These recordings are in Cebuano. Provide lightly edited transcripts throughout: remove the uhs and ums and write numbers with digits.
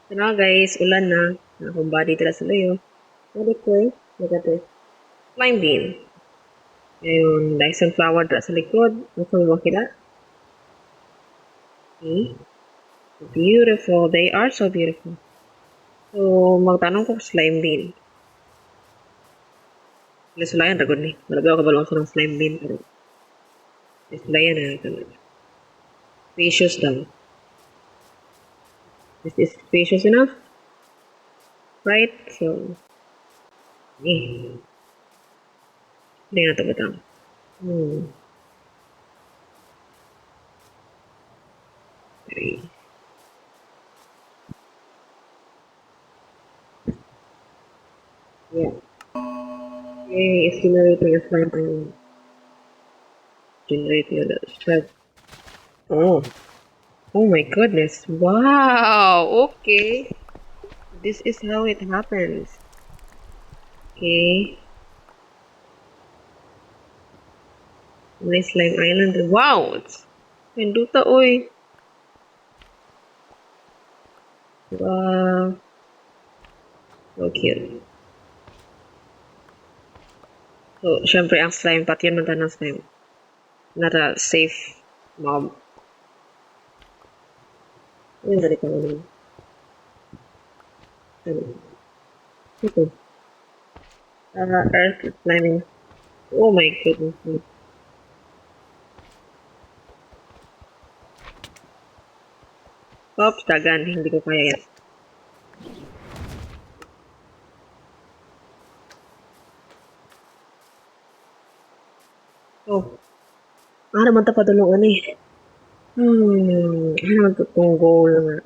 So na guys, ulan na. Akong body dira sa layo. Ready ko eh. Look at this. Slime bean. Ayun, like sunflower dira sa likod. Gusto mo makita? Okay. Beautiful. They are so beautiful. So, magtanong ko slime bean. Sulayan ra gud ni. Wala ba ako kabalo sa ng slime bean, pero sulayan na talaga. Spacious daw. This is spacious enough. Right? So, eh. Hindi na ito batang. Okay. Yeah. Okay, it's generating a slime island. Generating a slime. Oh. Oh my goodness. Wow. Okay. This is how it happens. Okay. Nice slime island. Wow! It's Pinduta, oy. Wow. So cute. So, syempre, ang slime, pati yun man ng slime. Not a safe mob. Ayun, dali ko naman. Ano? Ito. Earth is climbing. Oh my goodness. Oops, dagan. Hindi ko kaya yan. Oh. Ah, naman ta padulong ano eh. Ano naman to itong goal nga.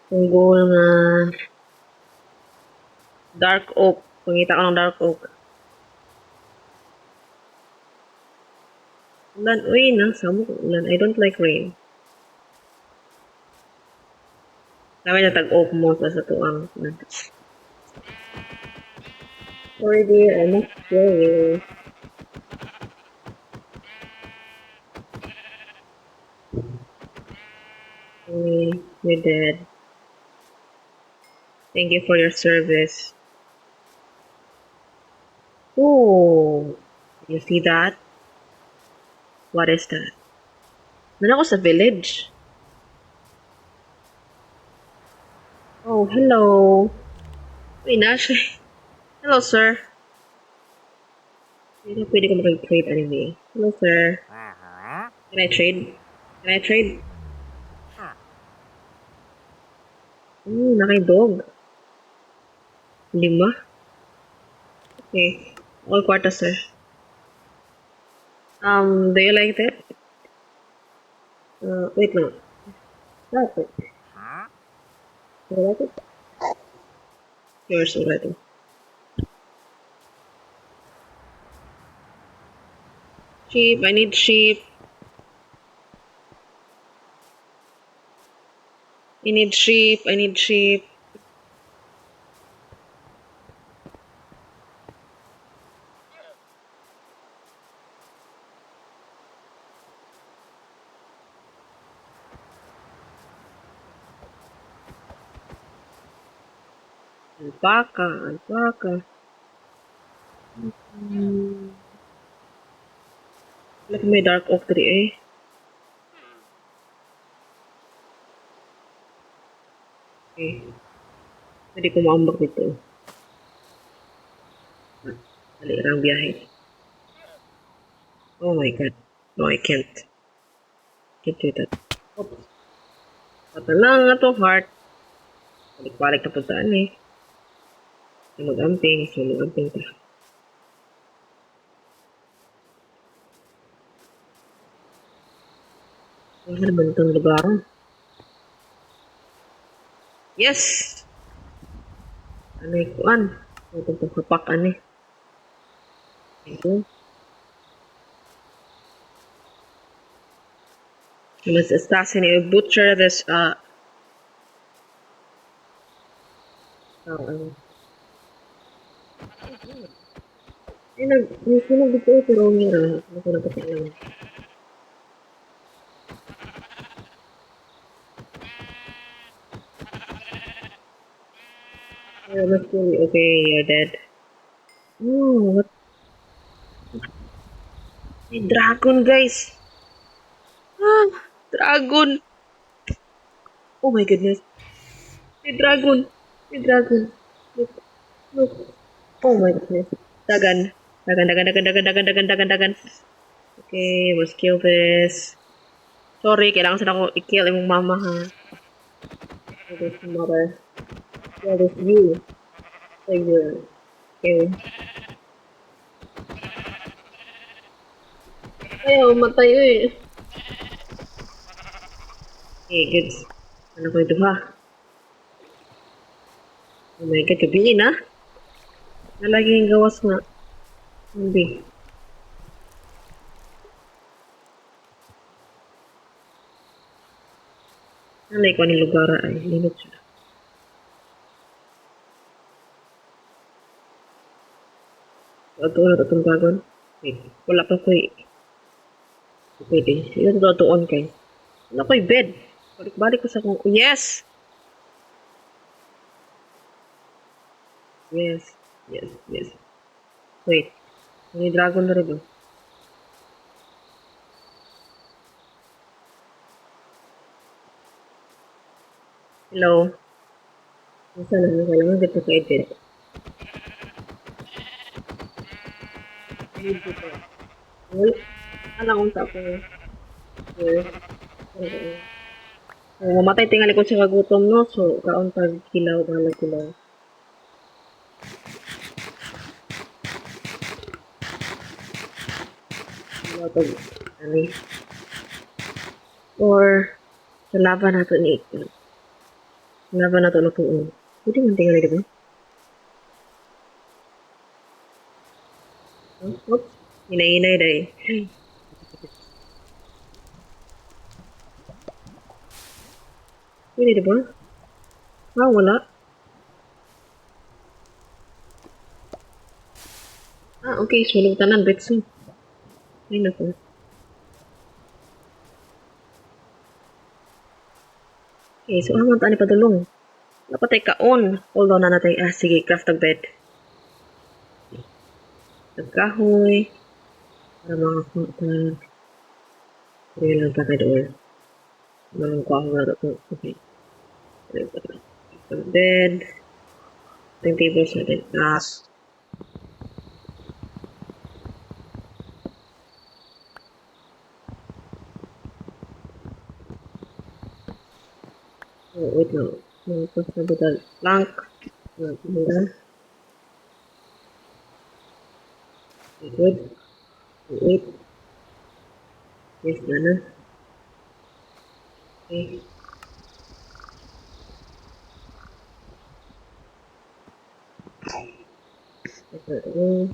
Itong goal nga dark oak. Pangita ko ng dark oak. Ulan, uy, na. Samo ko ulan. I don't like rain. Sabi na tag-oak mo sa tuang. Sorry dear, I must kill you. Okay, you're dead. Thank you for your service. Oh, you see that? What is that? Nana ko sa village. Oh, hello. Uy, na siya. Hello, sir. Hindi na pwede ko mag-trade anyway. Hello, sir. Can I trade? Can I trade? Oh, nakay dog. 5? Okay. All kwarta, sir. Do you like that? Wait lang. Wait. Do you like it? Yours already. Sheep, I need sheep. I need sheep, I need sheep. Alpaca, alpaca. Look at my dark oak tree eh. Okay. Pwede ko maambak dito. Dali ang biyahe. Oh my God. No, I can't. Can't do that. Oops. Pata lang atong heart. Balik-balik na puntaan eh. Mag-amping. So, mag-amping ta. Ano naman itong lugar? Yes! Ano yung kuan? Itong pagkapak, ano eh. Ito. You must assassinate, butcher this, oh, ano. Ay, may sunog dito eh, pero meron. Ano ko na pati alam. I must kill you. Okay, you're dead. Oh, what? May dragon, guys. Ah, dragon. Oh my goodness. May dragon. May dragon. Look. Look. Oh my goodness. Dagan. Dagan, dagan, dagan, dagan, dagan, dagan, dagan, dagan. Okay, must kill this. Sorry, kailangan sana ko i-kill imong mama, ha. Kill this mother. Kill this you. Kill you. Okay. Ayaw, matay eh. Okay, good. Ano ko ito ha? Oh my God, gabi na. Nalagi yung gawas nga. Hindi. Nanay ko ni lugar ay limit siya. Ato na itong dragon. Wait, wala pa ko'y pwede. Ito tuon kay. Wala ko'y bed. Balik-balik ko sa kong... Yes! Yes. Yes. Yes. Wait. May dragon na rin ba? Hello? Nasaan na? Kailangan kita ka-edit. Uy, alam kong tapo. Yes. Oh, mamatay tingali ko sa kagutom, no? So, kaon tag kilaw, bahalag kilaw. Kilaw tag, ani. Or, sa lava na to ni lava na to lutuon. Pwede man tingali, diba? Oh, oops. Hinay-hinay day. Pwede, diba? Ah, wala. Ah, okay. Sulong tanan, Betsu. Ay, naku. Okay, so aman tani padulong. Wala pa tayo kaon. Hold on na natin. Ah, sige, craft ang bed. Nagkahoy. Para mga kuwan. Pwede lang pa kayo doon. Mga kuwan na ito. Okay. Bed. Yung tables natin. Ah. Oh, wait lang. Mga plank. Good. Wait. Yes, na. Okay. Ito.